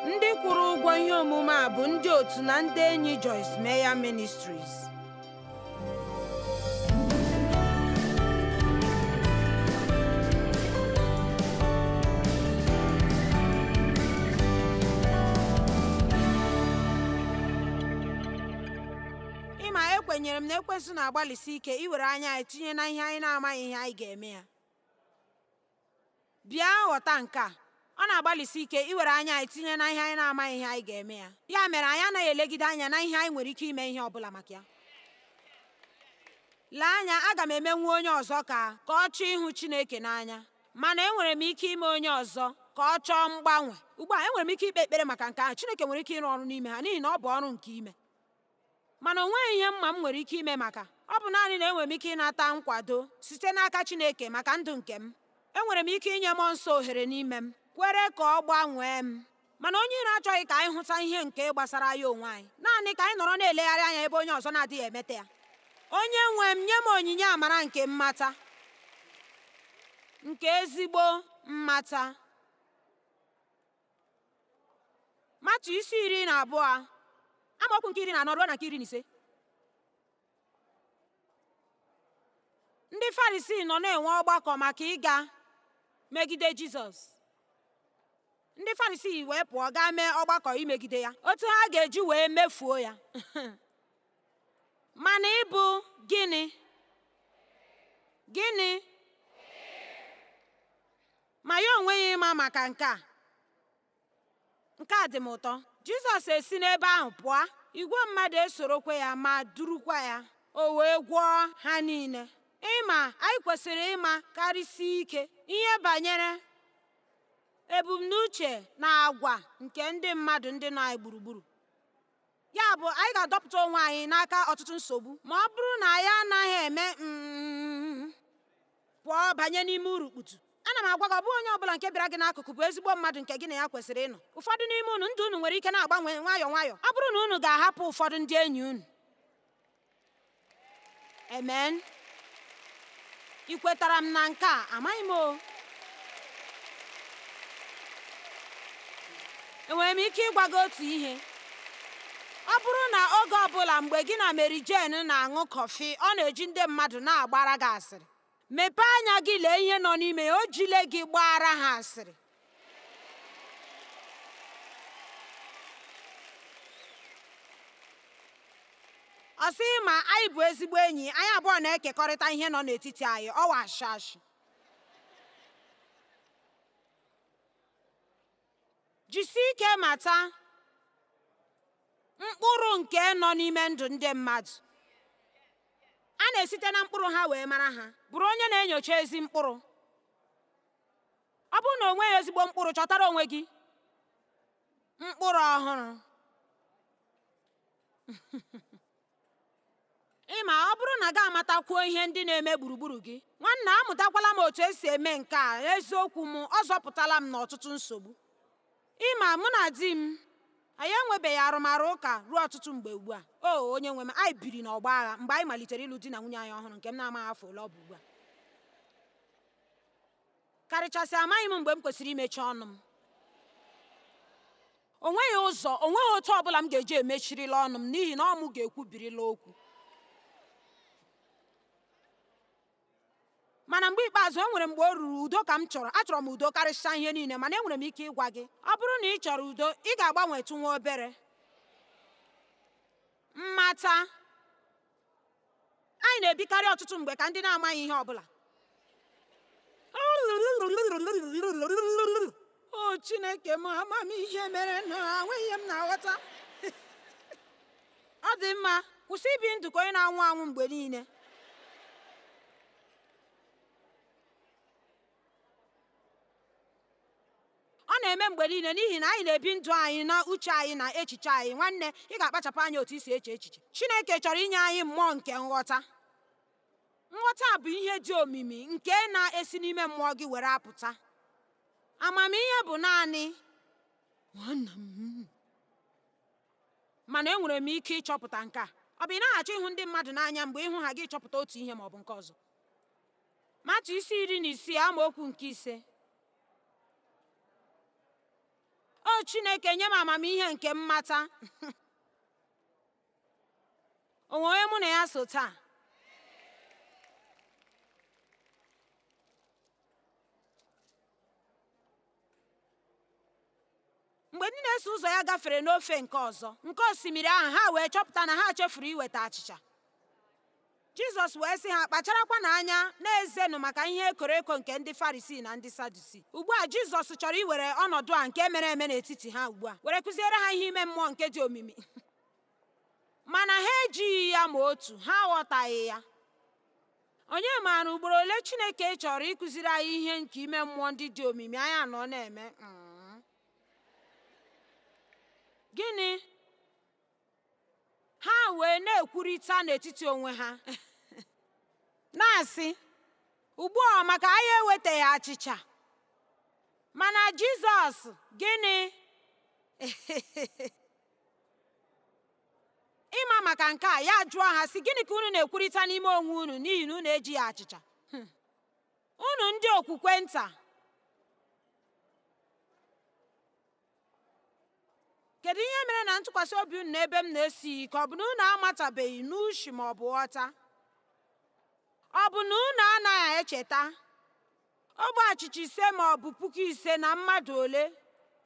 Ndị kwụrụ ụgwọ ihe omume a bụ ndị otu na ndị enyi Joyce Meyer Ministries. Ịma, ekwenyere m na ekwensu na-agbalịsi ike iwere anya anyị tinye na ihe anyị na-amaghị ihe anyị ga-eme ya. Bịa ghọta nke a. Ọ na-agbalịsi ike iwere anya anyị tinye na ihe anyị na-amaghị ihe anyị ga-eme ya. Ya mere anyị anaghị elegide anya na ihe anyị nwere ike ime ihe ọ bụla maka ya. Lee anya, aga m emenwu onye ọzọ ka ka ọ chọọ ịhụ Chineke n'anya. Mana enwere m ike ime onye ọzọ ka ọ chọọ mgbanwe. Ugbu a, enwere m ike ikpe ekpere maka nke ahụ. Chineke nwere ike ịrụ ọrụ n'ime ha n'ihi na ọ bụ ọrụ nke ime. Mana o nweghị ihe mma m nwere ike ime maka. Ọ bụ naanị na enwere m ike ịnata nkwado site n'aka Chineke maka ndụ nke m. Enwere m ike inye Mmụọ Nsọ ohere n'ime m, kwere ka ọ gbanwee m. Mana onye iro achọghị ka anyị hụta ihe nke gbasara ya onwe anyị, naanị ka anyị nọrọ na-elegharị anya ebe onye ọzọ na-adịghị emeta ya. Onye nwe m, nye m onyinye amara nke mmata, nke ezigbo mmata. Matiu isi 12, amaokwu nke 14 ruo na nke 15. Ndị Farisii nọ na-enwe ọgbakọ maka ịga megide Jizọs. Ndị Farisii wee pụọ gaa mee ọgbakọ imegide ya, otu ha ga-eji wee mefuo ya. Mana ị bụ gịnị? Gịnị? Ma ya onwe ya ịma maka nke a. Nke a dị m ụtọ. Jizọs esi n'ebe ahụ pụọ, igwe mmadụ esorokwa ya ma durukwa ya, o wee gwọọ ha niile. Ịma, anyị kwesịrị ịma karịsịa ike ihe banyere ebumnuche na agwa nke ndị mmadụ ndị nọ anyị gburugburu. Ya bụ, anyị ga-adọpụta onwe anyị n'aka ọtụtụ nsogbu ma ọ bụrụ na anyị anaghị eme mm pụọ banye n'ime urukputu. Ana m agwa gị, ọ bụghị onye ọbụla nke bịara gị n'akụkụ bụ ezigbo mmadụ nke gị na ya kwesịrị ịnọ. Ụfọdụ n'ime unu, ndụ unu nwere ike na-agbanwe nwayọọ nwayọọ ọ bụrụ na unu ga-ahapụ ụfọdụ ndị enyi unu. Amen. Ị kwetara m na nke a? Amaghị m o. Enwere m ike ịgwa gị otu ihe? Ọ bụrụ na oge ọbụla mgbe gị na Mary Jane na-aṅụ kọfị, ọ na-eji ndị mmadụ na-agbara gị asịrị. Mepee anya gị lee ihe nọ n'ime ya, o jile gị gbara ha asịrị. Ọ sị ma anyị bụ ezigbo enyi, anyị abụọ na-ekekọrịta ihe nọ n'etiti anyị, ọ wụ ashị ashị. Jisie ike mata mkpụrụ nke nọ n'ime ndụ ndị mmadụ. A na-esite na mkpụrụ ha wee mara ha. Bụrụ onye na-enyocha ezi mkpụrụ. Ọ bụrụ na o nweghị ezigbo mkpụrụ, chọtara onwe gị mkpụrụ ọhụrụ. Ịma, ọ bụrụ na gị amatakwuo ihe ndị na-eme gburugburu gị. Nwanna, amụtakwala m otu esi eme nke a. Eziokwu m, ọ zọpụtala m n'ọtụtụ nsogbu. Ịma, mụ na di m, anyị enwebeghị arụmarụ ụka ruo ọtụtụ mgbe ugbu a. O, onye nwe m, anyị biri n'ọgbọ agha mgbe anyị malitere ịlụ di na nwunye anyị ọhụrụ nke m na-amaghị afọ ole ọ bụ ugbu a. Karịchasị, amaghị m mgbe m kwesịrị imechi ọnụ m. O nweghị ụzọ, o nweghị otu ọ bụla m ga-eji emechirila ọnụ m n'ihi na ọ mụ ga-ekwubirila okwu. Mana mgbe ikpeazụ, e nwere mgbe o ruru, udo ka m chọrọ. Achọrọ m udo karịsịa ihe niile, mana enwere m ike ịgwa gị, ọ bụrụ na ị chọrọ udo, ị ga-agbanwetụ nwa obere. Mmata. Anyị na-ebikarị ọtụtụ mgbe ka ndị na-amaghị ihe ọ bụla. O Chineke m, ama m ihe mere na enweghị ihe m na-aghọta. Ọ dị mma, kwụsị ibi ndụ ka onye na-anwụ anwụ mgbe niile. Ọ na-eme mgbe niile n'ihi na anyị na-ebi ndụ anyị na uche anyị na echiche anyị. Nwanne, ị ga-akpachapụ anya otu i si eche echiche. Chineke chọrọ inye anyị mmụọ nke nghọta. Nghọta bụ ihe dị omimi nke na-esi n'ime mmụọ gị were apụta. Amamihe bụ naanị nwanna m. Mana enwere m ike ịchọpụta nke a. Ọ bụ ị naghị achọ ịhụ ndị mmadụ n'anya mgbe ị hụ ha gị chọpụta otu ihe ma ọ bụ nke ọzọ. Matiu isi 16 amaokwu nke 5. O Chineke, nye m amamihe nke mmata. O nwere onye mụ na ya so taa? Mgbe ndị na-eso ụzọ ya gafere n'ofe nke ọzọ nke osimiri ahụ, ha wee chọpụta na ha chefuru iweta achịcha. Jizọs wee sị ha, kpacharakwanụ anya na-ezenụ maka ihe ekoro eko nke ndị Farisii na ndị Sadusii. Ugbu a Jizọs chọrọ iwere ọnọdụ a nke mere eme n'etiti ha ugbu a were kụziere ha ihe ime mmụọ nke dị omimi. Mana ha ejighị ya ma otu, ha aghọtaghị ya. Onye maara ugboro ole Chineke chọrọ ịkụziri anyị ihe nke ime mmụọ ndị dị omimi, anyị anọ na-eme Gịnị? Ha wee na-ekwurịta n'etiti onwe ha na-asị, ugbu a maka anyị ewetaghị achịcha. Mana Jizọs, gịnị? Ịma maka nke a, ya jụọ ha sị, gịnị ka unu na-ekwurịta n'ime onwe unu n'ihi na unu ejighị achịcha? Unu ndị okwukwe nta. Kedu ihe mere na ntụkwasị obi unu n'ebe m na-esighị ike? Ọ bụ na unu amatabeghị n'ushi ma ọ bụ ghọta? Ọ bụ na unu anaghị echeta ogbe achịcha 5 ma ọ bụ 5,000 na mmadụ ole,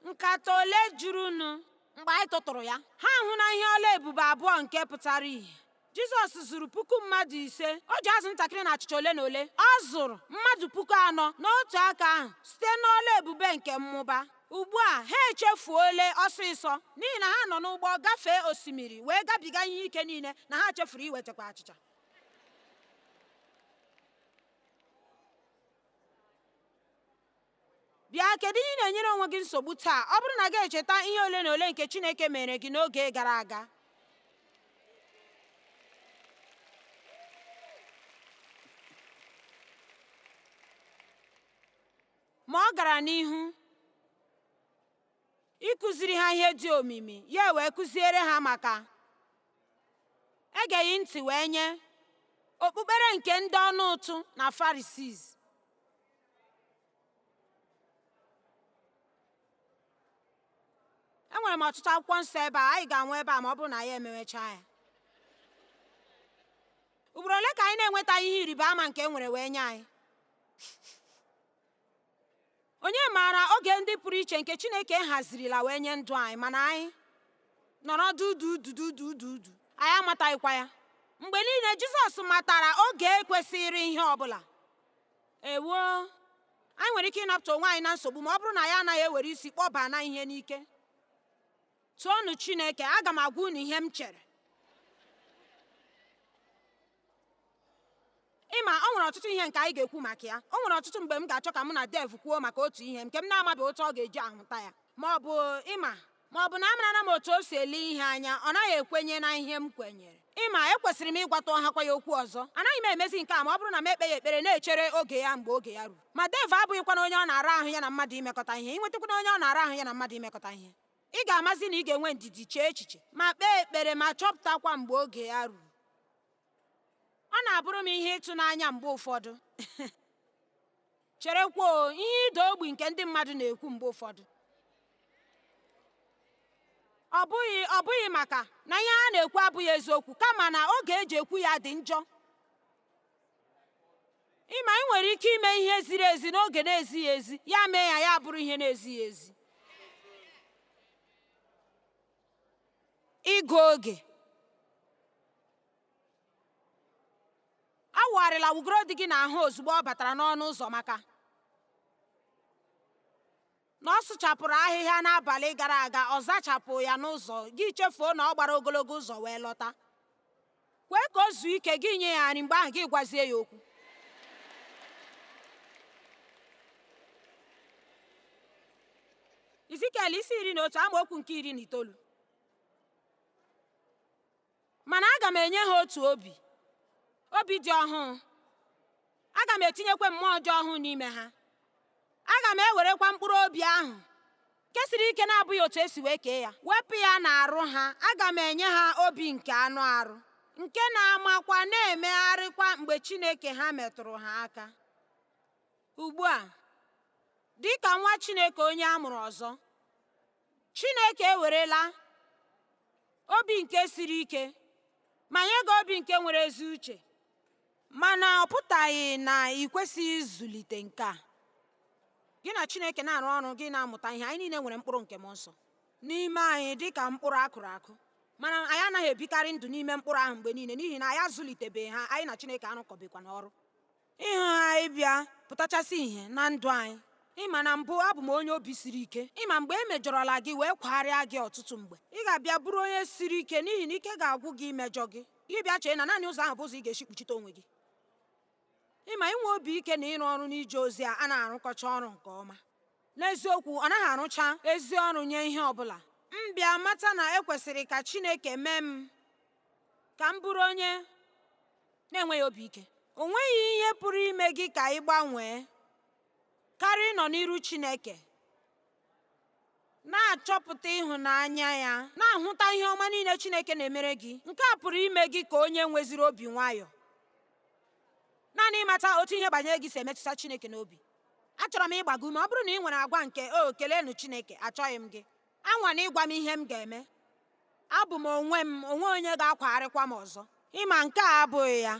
nkata ole jurunu mgbe anyị tụtụrụ ya? Ha hụ na ihe ọla ebube abụọ nke pụtara ìhè. Jizọs zụrụ 5,000. O ji azụ ntakịrị na achịcha ole na ole. Ọ zụrụ mmadụ 4,000 n'otu aka ahụ site n'ọla ebube nke mmụba. Ugbu a ha echefuole ọsịsọ n'ihi na ha nọ n'ụgbọ gafee osimiri wee gabiga ihe ike niile na ha chefuru iwetakwa achịcha. Bịa, kedu ihe ị na-enyere onwe gị nsogbu taa? Ọ bụrụ na gị echeta ihe ole na ole nke Chineke mere gị n'oge gara aga. Ma ọ gara n'ihu ịkụziri ha ihe dị omimi, ya wee kụziere ha maka egeghị ntị wee nye okpukpere nke ndị ọnụ ụtụ na Pharisees. Enwere m ọtụtụ akwụkwọ nsọ ebe a, anyị ga-anwụ ebe a ma ọ bụrụ na ya emewechaa ya. Ugboro ole ka anyị na-enwetaghị ihe ịrịba ama nke e nwere wee nye anyị? Onye maara oge ndị pụrụ iche nke Chineke hazirila wee nye ndụ anyị, mana anyị nọrọ dudududududu, anyị amataghịkwa ya. Mgbe niile Jizọs matara oge kwesịrị ihe ọ bụla. Ewo, anyị nwere ike ịnapụta onwe anyị na nsogbu ma ọ bụrụ na ya anaghị ewere isi kpọbaa na ihe n'ike. Tụọnụ Chineke, aga m agwa unu ihe m chere. Ịma, o nwere ọtụtụ ihe nke anyị ga-ekwu maka ya. O nwere ọtụtụ mgbe m ga-achọ ka mụ na Dev kwuo maka otu ihe nke m na-amabeghị otu ọ ga-eji ahụta ya. Ma ọ bụ ịma, ma ọ bụ na amarala m otu o si ele ihe anya, ọ naghị ekwenye na ihe m kwenyere. Ịma, ekwesịrị m ịgwata ọhakwa ya okwu ọzọ. Anaghị m emezi nke a ma ọ bụrụ na m ekpeghị ekpere na-echere oge ya mgbe oge ya ruru. Ma Dev abụghịkwa na onye ọ na-ara ahụ ya na mmadụ imekọta ihe. Ịnwetakwana onye ọ na-ara ahụ ya na mmadụ imekọta ihe. Ị ga-amazi na ị ga-enwe ndidi, chee echiche, ma kpee ekpere ma chọpụtakwa mgbe oge ya ruru. Ọ na-abụrụ m ihe ịtụnanya mgbe ụfọdụ. Cherekwa, ihe ịda ogbi nke ndị mmadụ na-ekwu mgbe ụfọdụ. Ọ bụghị maka na ihe ha na-ekwu abụghị eziokwu, kama na oge eji ekwu ya dị njọ. Ịma, ị nwere ike ime ihe ziri ezi n'oge na-ezighị ezi, ya mee ya ya bụrụ ihe na-ezighị ezi. Ịgụ oge. Awụgharịla wugoro dị gị n'ahụ ozugbo ọ batara n'ọnụ ụzọ maka na ọ sụchapụrụ ahịhịa n'abalị gara aga, ọ zachapụ ya n'ụzọ, gị chefuo na ọ gbara ogologo ụzọ wee lọta. Kwee ka o zuo ike, gị nye ya nri, mgbe ahụ gị gwazie ya okwu. Izikiel isi 11 amaokwu nke 19. Mana aga m enye ha otu obi, obi dị ọhụụ. Aga m etinyekwa mmụọ dị ọhụụ n'ime ha. Aga m ewerekwa mkpụrụ obi ahụ nke siri ike na-abụghị otu esi wee kee ya, wepụ ya n'arụ ha. Aga m enye ha obi nke anụ arụ, nke na-amakwa na-emegharịkwa mgbe Chineke ha metụrụ ha aka. Ugbu a, dị ka nwa Chineke onye a mụrụ ọzọ, Chineke ewerela obi nke siri ike ma nye gị obi nke nwere ezi uche. Mana ọ pụtaghị na ị kwesịghị ịzụlite nke a. Gị na Chineke na-arụ ọrụ, gị na-amụta ihe. Anyị niile nwere mkpụrụ nke Mmụọ Nsọ n'ime anyị dị ka mkpụrụ akụrụ akụ. Mana anyị anaghị ebikarị ndụ n'ime mkpụrụ ahụ mgbe niile n'ihi na anyị azụlitebeghị ha, anyị na Chineke arụkọbekwa n'ọrụ. Ịhụ ha ịbịa pụtachasị ìhè na ndụ anyị. Ịma na mbụ abụ m onye obi siri ike. Ịma mgbe e mejọrọla gị wee kwagharịa gị ọtụtụ mgbe, ị ga-abịa bụrụ onye siri ike n'ihi na ike ga-agwụ gị imejọ gị. Gị bịa chee na naanị ụzọ ahụ bụ ụzọ ị ga-esi kpuchite onwe gị. Ịma inwe obi ike na ịrụ ọrụ n'ije ozi a na-arụkọcha ọrụ nke ọma. N'eziokwu, ọ naghị arụcha ezi ọrụ nye ihe ọ bụla. M bịa mata na ekwesịrị ka Chineke mee m ka m bụrụ onye na-enweghị obi ike. O nweghị ihe pụrụ ime gị ka ị gbanwee karịa ịnọ n'iru Chineke, na-achọpụta ịhụnanya ya, na-ahụta ihe ọma niile Chineke na-emere gị. Nke a pụrụ ime gị ka onye nweziri obi nwayọọ. Naanị ịmata otu ihe banyere gị si emetụta Chineke n'obi. Achọrọ m ịgba gị ume, ọ bụrụ na ị nwere agwa nke o keleenụ Chineke, achọghị m gị. Anwana ịgwa m ihe m ga-eme. Abụ m onwe m, onwe onye ga-akwagharịkwa m ọzọ. Ịma nke a abụghị ya.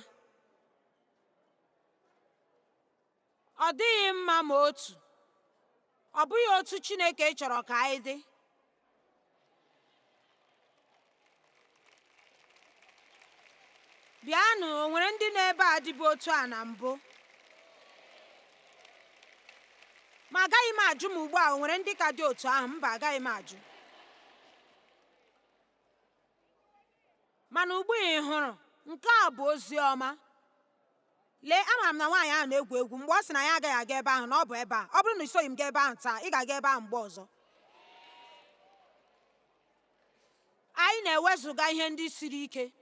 Ọ dịghị mma ma otu. Ọ bụghị otu Chineke chọrọ ka anyị dị. Bịanụ, o nwere ndị nọ ebe a dịbu otu a na mbụ? Ma agaghị m ajụ m ugbu a o nwere ndị ka dị otu ahụ. Mba, agaghị m ajụ. Mana ugbu a ị hụrụ, nke a bụ ozi ọma. Lee, amaara m na nwaanyị ahụ na-egwu egwu mgbe ọ sị na ya agaghị aga ebe ahụ, na ọ bụ ebe a. Ọ bụrụ na i soghị m gaa ebe ahụ taa, ị ga-aga ebe ahụ mgbe ọzọ. Anyị na-ewezụga ihe ndị siri ike.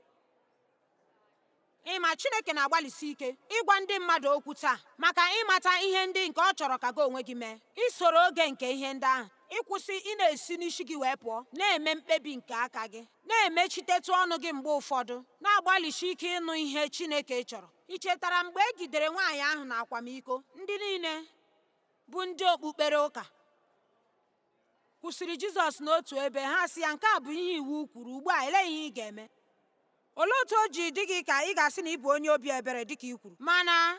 Ịma Chineke na-agbalịsi ike ịgwa ndị mmadụ okwu taa maka ịmata ihe ndị nke ọ chọrọ ka gị onwe gị mee, isoro oge nke ihe ndị ahụ, ịkwụsị ị na-esi n'isi gị wee pụọ, na-eme mkpebi nke aka gị, na-emechitetụ ọnụ gị mgbe ụfọdụ, na-agbalịsi ike ịnụ ihe Chineke chọrọ. Ị chetara mgbe e gidere nwaanyị ahụ na akwamiko? Ndị niile bụ ndị okpukpere ụka kwụsịrị Jizọs n'otu ebe. Ha sị ya, nke a bụ ihe iwu kwuru, ugbu a elee ihe ị ga-eme? Olee otu o ji dị gị ka ị ga-asị na ị bụ onye obi ebere dịka ị kwuru, mana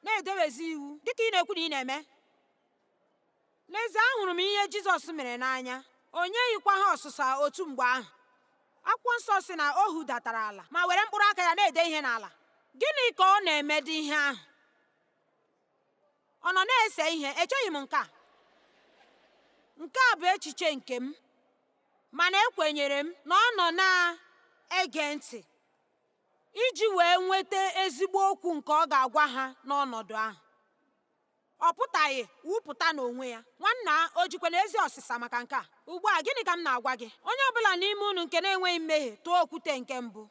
na-edebezi iwu dịka ị na-ekwu na ị na-eme? N'ezie, ahụrụ m ihe Jizọs mere n'anya. O nyeghịkwa ha ọsụsa otu mgbe ahụ. Akwụkwọ nsọ sị na o hudatara ala ma were mkpụrụ aka ya na-ede ihe n'ala. Gịnị ka ọ na-emedị ihe ahụ? Ọ nọ na-ese ihe? Echeghị m nke a. Nke a bụ echiche nke m, mana ekwenyere m na ọ nọ na-ege ntị iji wee nweta ezigbo okwu nke ọ ga-agwa ha n'ọnọdụ ahụ. Ọ pụtaghị wụpụta n'onwe ya. Nwanna, o jikwa na ezi ọsịsa maka nke a? Ugbu a, gịnị ka m na-agwa gị? Onye ọbụla n'ime unu nke na-enweghị mmehie, tụọ okwute nke mbụ.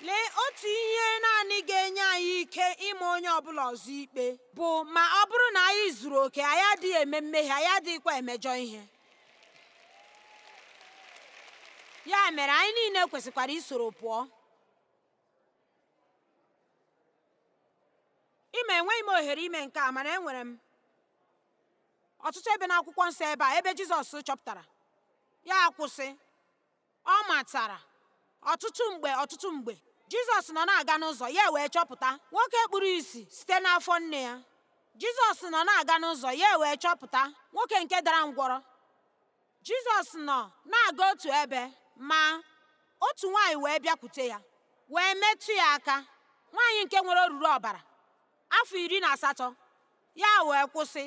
Lee, otu ihe naanị ga-enye anyị ike ịma onye ọbụla ọzọ ikpe bụ ma ọ bụrụ na anyị zuru oke, anyị adịghị eme mmehie, anyị adịghịkwa emejọ ihe. Ya mere, anyị niile kwesịkwara isoro pụọ. Ime enweghị m ohere ime nke a, mana enwere m ọtụtụ ebe n'akwụkwọ nsọ ebe a ebe Jizọs chọpụtara ya akwụsị. Ọ matara ọtụtụ mgbe ọtụtụ mgbe Jizọs nọ na-aga n'ụzọ ya wee chọpụta nwoke kpuru ìsì site n'afọ nne ya. Jizọs nọ na-aga n'ụzọ ya wee chọpụta nwoke nke dara ngwọrọ. Jizọs nọ na-aga otu ebe, ma otu nwaanyị wee bịakwute ya, wee metụ ya aka. Nwaanyị nke nwere oruru ọbara afọ 18, ya wee kwụsị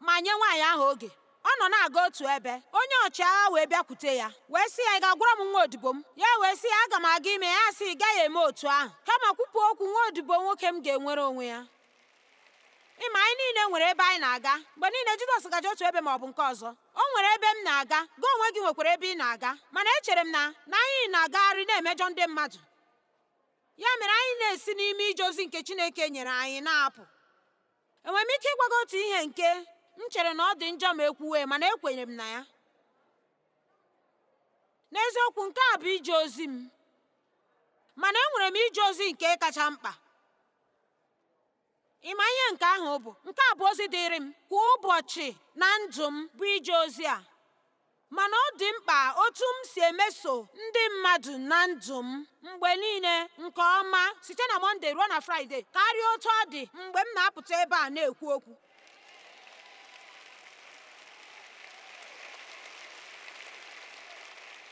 ma nye nwaanyị ahụ oge. Ọ nọ na-aga otu ebe, onye ọchịagha wee bịakwute ya, wee sị ya, ị ga-agwara m nwa odibo m? Ya wee sị ya, aga m aga ime ya. Sị, ị gaghị eme otu ahụ, kama kwupụ okwu, nwa odibo nwoke m ga-enwere onwe ya. Ịma anyị niile nwere ebe anyị na-aga. Mgbe niile Jizọs gaje otu ebe ma ọ bụ nke ọzọ. O nwere ebe m na-aga, gị onwe gị nwekwara ebe ị na-aga. Mana echere m na anyị na-agagharị na-emejọ ndị mmadụ. Ya mere anyị na-esi n'ime ije ozi nke Chineke nyere anyị na-apụ. Enwere m ike ịgwa gị otu ihe nke m chere na ọ dị njọ ma ekwuwe, mana ekwenyere m na ya. N'eziokwu, nke a bụ ije ozi m. Mana enwere m ije ozi nke kacha mkpa. Ị ma ihe nke ahụ bụ? Nke a bụ ozi dịịrị m kwa ụbọchị na ndụ m bụ ije ozi a. Mana ọ dị mkpa otu m si emeso ndị mmadụ na ndụ m mgbe niile nke ọma site na Mọnde ruo na Fraịde karịa otu ọ dị mgbe m na-apụta ebe a na-ekwu okwu.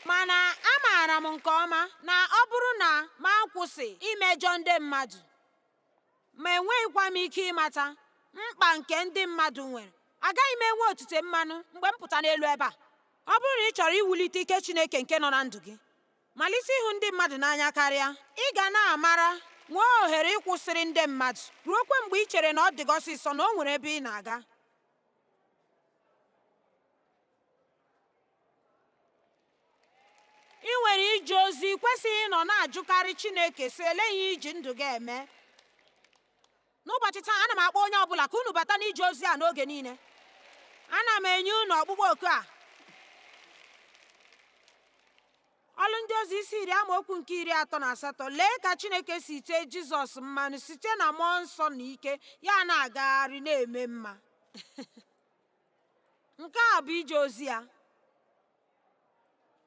Mana amaara m nke ọma na ọ bụrụ na m akwụsị imejọ ndị mmadụ, ma enweghịkwa m ike ịmata mkpa nke ndị mmadụ nwere, agaghị m enwe otite mmanụ mgbe m pụta n'elu ebe a. Ọ bụrụ na ị chọrọ iwulite ike Chineke nke nọ na ndụ gị, malite ịhụ ndị mmadụ n'anya karịa. Ị ga na-amara nwee ohere ịkwụsịrị ndị mmadụ ruokwe mgbe ị chere na ọ dị gị ọsịsọ na o nwere ebe ị na-aga. Ị nwere ije ozi, ị kwesịghị ịnọ na-ajụkarị Chineke sị, Olee ihe i ji ndụ gị eme? N'ụbọchị taa, ana m akpọ onye ọ bụla ka unu bata n'ije ozi a n'oge niile. Ana m enye unu ọkpụkpọ oku a. Ọlụ ndị ozi isi iri amaokwu nke 38. Lee ka Chineke si tee Jizọs mmanụ site na mmụọ nsọ na ike, ya na-agagharị na-eme mma. Nke a bụ ije ozi ya.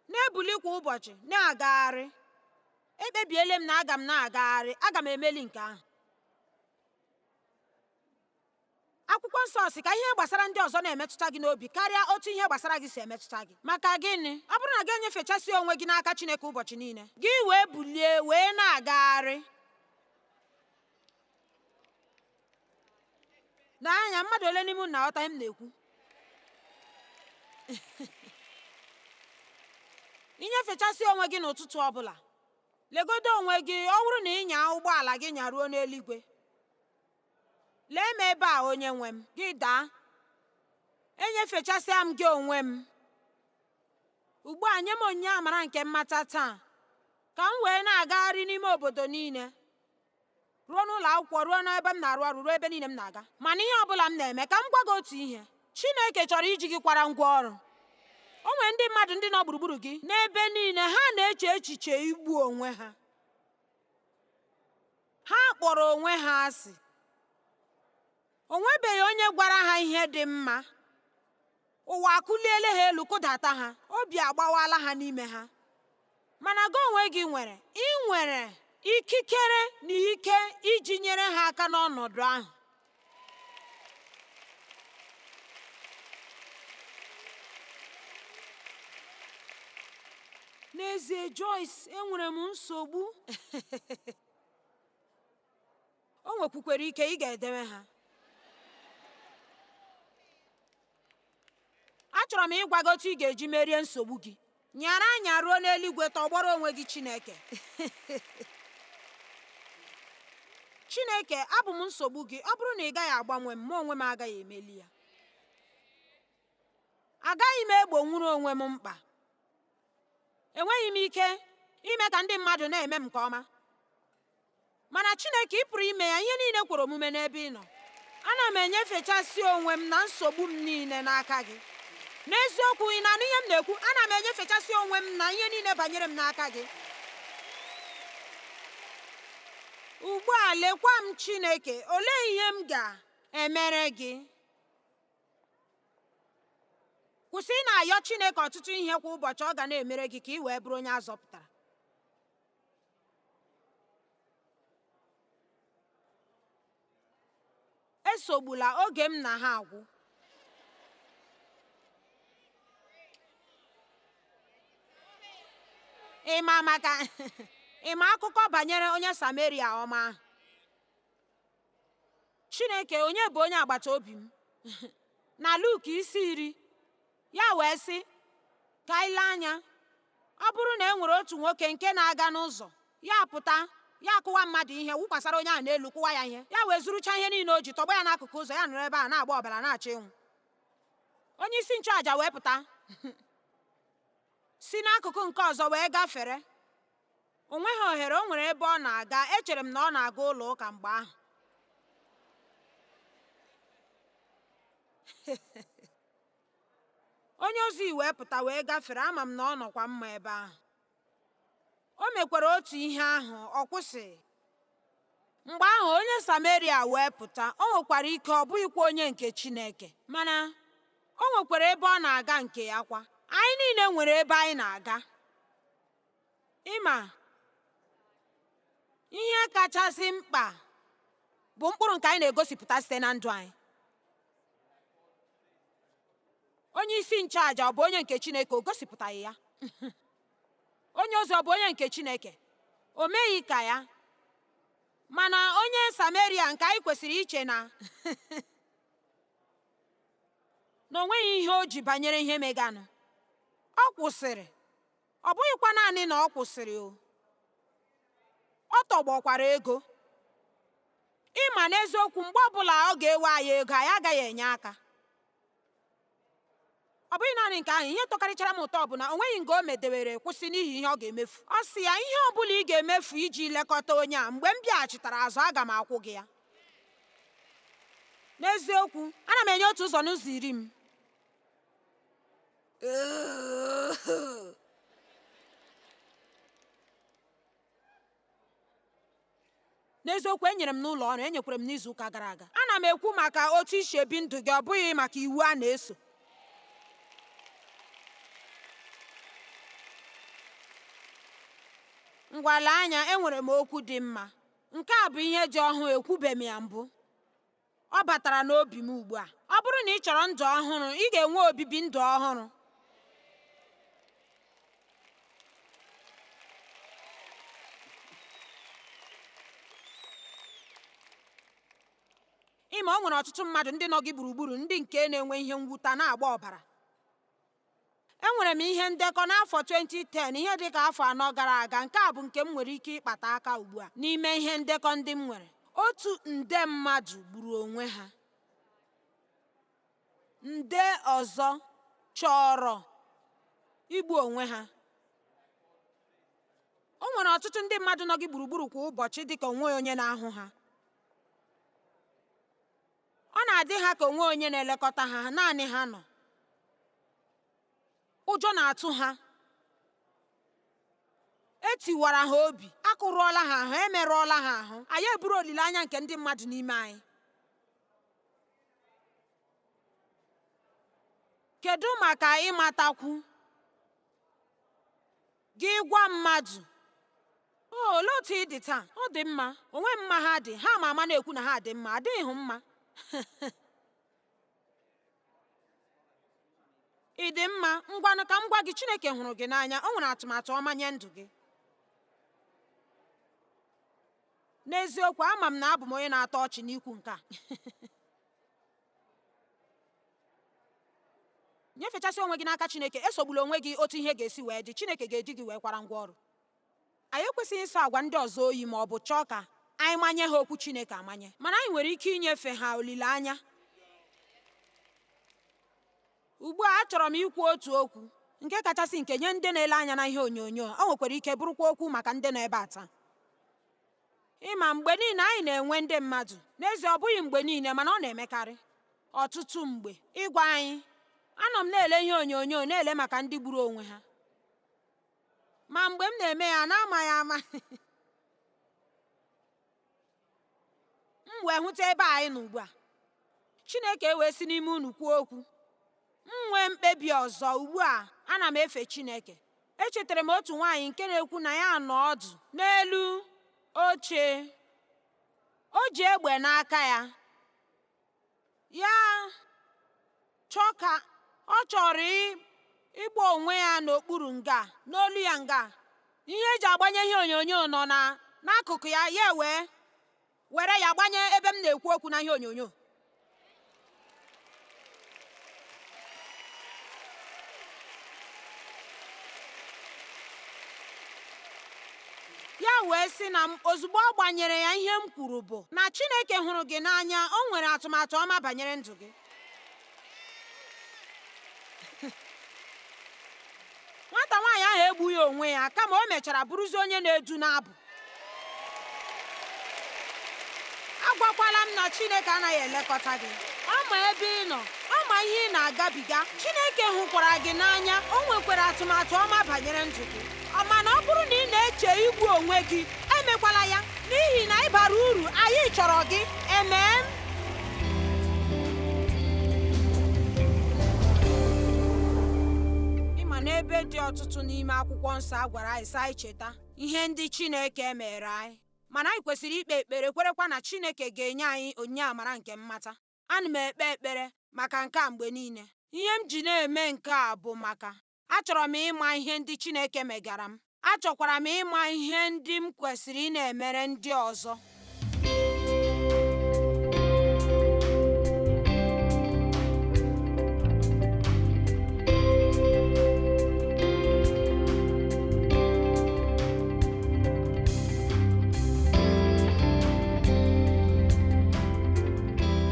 Na-ebuli kwa ụbọchị, na-agagharị. Ekpebiela m na aga m na-agagharị, aga m emeli nke ahụ. Akwụkwọ nsọ sị ka ihe gbasara ndị ọzọ na-emetụta gị n'obi karịa otu ihe gbasara gị si emetụta gị. Maka gịnị? Ọ bụrụ na gị enyefechasị onwe gị n'aka Chineke ụbọchị niile, gị wee bulie wee na-agagharị. N'anya mmadụ ole n'ime unu na-aghọta ihe m na-ekwu? Inyefechasị onwe gị n'ụtụtụ ọbụla. Legodo onwe gị, ọ bụrụ na ị nyaa ụgbọala gị nyaruo n'eluigwe. Lee m ebe a onye nwe m, gị daa. Enyefechasịa m gị onwe m. Ugbu a nye m onyinye amara nke mmata taa, ka m wee na-agagharị n'ime obodo niile, ruo n'ụlọ akwụkwọ, ruo n'ebe m na-arụ ọrụ, ruo ebe niile m na-aga. Mana ihe ọ bụla m na-eme, ka m gwa gị otu ihe. Chineke chọrọ iji gị kwara ngwa ọrụ. O nwere ndị mmadụ ndị nọ gburugburu gị n'ebe niile, ha na-eche echiche igbu onwe ha. Ha kpọrọ onwe ha asị. O nwebeghị onye gwara ha ihe dị mma. Ụwa akụliela ha elu kụdata ha, obi agbawala ha n'ime ha. Mana gị onwe gị nwere, ị nwere ikikere na ike iji nyere ha aka n'ọnọdụ ahụ. N'ezie, Joyce, enwere m nsogbu. O nwekwukwere ike ị ga-edewe ha. Achọrọ m ịgwa gị otu ị ga-eji merie nsogbu gị. Nyara anya ruo n'eluigwe tọgbọrọ onwe gị Chineke. Chineke, abụ m nsogbu gị. Ọ bụrụ na ị gaghị agbanwe m, mụ onwe m agaghị emeli ya. Agaghị m egbonwuru onwe m mkpa. Enweghị m ike ime ka ndị mmadụ na-eme m nke ọma. Mana Chineke, ị pụrụ ime ya, ihe niile kwere omume n'ebe ị nọ. Ana m enyefechasị onwe m na nsogbu m niile n'aka gị. N'eziokwu, ị na-anụ ihe m na-ekwu? Ana m enyefechasị onwe m na ihe niile banyere m n'aka gị. Ugbu a, lekwa m Chineke, olee ihe m ga-emere gị? Kwụsị ị na-ayọ Chineke ọtụtụ ihe kwa ụbọchị ọ ga na-emere gị ka ị wee bụrụ onye a zọpụtara. Esogbula oge m na ha agwụ. Ị ma maka ị ma akụkọ banyere onye Sameria ọma ahụ? Chineke, onye bụ onye agbata obi m? Na Luk isi 10, ya wee sị, ka anyị lee anya. Ọ bụrụ na e nwere otu nwoke nke na-aga n'ụzọ, ya pụta, ya akụwa mmadụ ihe, wụkwasara onye ahụ n'elu, kụwa ya ihe, ya wee zurucha ihe niile o ji, tọgbọ ya n'akụkụ ụzọ, ya nọrọ ebe a na-agba ọbara na-achọ ịnwụ. Onye isi nchụaja wee pụta, si n'akụkụ nke ọzọ wee gafere. O nweghị ohere, o nwere ebe ọ na-aga, echere m na ọ na-aga ụlọ ụka mgbe ahụ. Onye ozi wee pụta wee gafere, ama m na ọ nọkwa mma ebe ahụ. O mekwara otu ihe ahụ, ọ kwụsịghị. Mgbe ahụ onye Sameria wee pụta, o nwekwara ike ọ bụghịkwa onye nke Chineke, mana o nwekwara ebe ọ na-aga nke ya kwa. Anyị niile nwere ebe anyị na-aga. Ịma ihe kachasị mkpa bụ mkpụrụ nke anyị na-egosipụta site na ndụ anyị. Onye isi nchụaja ọ bụ onye nke Chineke? O gosipụtaghị ya. Onye ozi ọ bụ onye nke Chineke? O meghị ka ya. Mana onye Sameria nke anyị kwesịrị iche na na o nweghị ihe o ji banyere ihe meganụ, ọ kwụsịrị. Ọ bụghịkwa naanị na ọ kwụsịrị o, ọ tọgbọkwara ego. Ịma n'eziokwu, mgbe ọbụla ọ ga-ewe anyị ego, anyị agaghị enye aka. Ọ bụghị naanị nke ahụ, ihe tọkarịchara m ụtọ bụ na o nweghị nga o medewere kwụsị n'ihi ihe ọ ga-emefu. Ọ sị ya, ihe ọ bụla ị ga-emefu iji lekọta onye a, mgbe m bịaghachitara azụ, aga m akwụ gị ya. N'eziokwu, ana m enye otu ụzọ n'ụzọ iri m. N'eziokwu, enyere m n'ụlọ ọrụ, enyekwara m n'izu ụka gara aga. Ana m ekwu maka otu i si ebi ndụ gị, ọ bụghị maka iwu a na-eso. Ngwa lee anya, enwere m okwu dị mma. Nke a bụ ihe dị ọhụụ, ekwubeghị m ya mbụ. Ọ batara n'obi m ugbu a. Ọ bụrụ na ị chọrọ ndụ ọhụrụ, ị ga-enwe obibi ndụ ọhụrụ. Ịma o nwere ọtụtụ mmadụ ndị nọ gị gburugburu ndị nke na-enwe ihe mwute na-agba ọbara. Enwere m ihe ndekọ n'afọ 2010, ihe dị ka afọ anọ gara aga, nke a bụ nke m nwere ike ịkpata aka ugbu a n'ime ihe ndekọ ndị m nwere. 1 nde mmadụ gburu onwe ha. Nde ọzọ chọrọ igbu onwe ha. O nwere ọtụtụ ndị mmadụ nọ gị gburugburu kwa ụbọchị dị ka onwe onye na-ahụ ha. Ọ na-adị ha ka onwe onye na-elekọta ha, naanị ha nọ. Ụjọ na-atụ ha. E tiwara ha obi, akụrụọla ha ahụ, emerụọla ha ahụ. Anyị eburu olileanya nke ndị mmadụ n'ime anyị. Kedu maka ịmatakwu? Gị gwa mmadụ, o olee otu ị dị taa? Ọ dị mma. Onwe mma ha dị. Ha ma ama na-ekwu na ha dị mma. Adịghị hụ mma. Ị dị mma? Ngwanụ ka m gwa gị, Chineke hụrụ gị n'anya. O nwere atụmatụ ọma nye ndụ gị. N'eziokwu, ama m na abụ m onye na-atọ ọchị n'ikwu nke a. Nyefechasị onwe gị n'aka Chineke, esogbula onwe gị otu ihe ga-esi wee dị. Chineke ga-eji gị wee kwara ngwa ọrụ. Anyị ekwesịghị ịsọ agwa ndị ọzọ oyi ma ọ bụ chọọ ka anyị manye ha okwu Chineke amanye, mana anyị nwere ike inyefe ha olileanya. Ugbu a achọrọ m ikwu otu okwu nke kachasị nke nye ndị na-ele anya na ihe onyonyo. O nwekwara ike bụrụkwa okwu maka ndị nọ ebe a taa. Ịma mgbe niile anyị na-enwe ndị mmadụ, n'ezie ọ bụghị mgbe niile, mana ọ na-emekarị ọtụtụ mgbe, ịgwa anyị, anọ m na-ele ihe onyonyo na-ele maka ndị gburu onwe ha, ma mgbe m na-eme ya na-amaghị ama m wee hụta ebe anyị nọ ugbu a. Chineke wee si n'ime unu kwuo okwu. M nwee mkpebi ọzọ ugbu a, ana m efe Chineke. Echetara m otu nwaanyị nke na-ekwu na ya nọ ọdụ n'elu oche. O ji egbe n'aka ya. Ya chọọ ka ọ chọrọ ịgba onwe ya n'okpuru nga, n'olu ya nga. Ihe eji agbanye ihe onyonyo nọ n'akụkụ ya, ya wee were ya gbanye ebe m na-ekwu okwu na ihe onyonyo. Ya wee sị na ozugbo ọ gbanyere ya, ihe m kwuru bụ na Chineke hụrụ gị n'anya, o nwere atụmatụ ọma banyere ndụ gị. Nwata nwaanyị ahụ egbughị onwe ya, kama o mechara bụrụzi onye na-edu n'abụ. Agwakwala m na Chineke anaghị elekọta gị. Ọ ma ebe ị nọ, ọ ma ihe ị na-agabiga. Chineke hụkwara gị n'anya, o nwekwara atụmatụ ọma banyere ndụ gị. Mana ọ bụrụ na ị na-eche igbu onwe gị, emekwala ya. N'ihi na ị bara uru, anyị chọrọ gị. Amen. Ịma n'ebe dị ọtụtụ n'ime akwụkwọ nsọ a gwara anyị sị anyị cheta ihe ndị Chineke mere anyị. Mana anyị kwesịrị ikpe ekpere kwerekwa na Chineke ga-enye anyị onyinye amara nke mmata. Ana m ekpe ekpere maka nke a mgbe niile. Ihe m ji na-eme nke a bụ maka achọrọ m ịma ihe ndị Chineke megara m. Achọkwara m ịma ihe ndị m kwesịrị ị na-emere ndị ọzọ.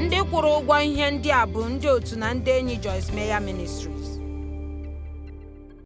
Ndị kwụrụ ụgwọ ihe ndị a bụ ndị otu na ndị enyi Joyce Meyer Ministries.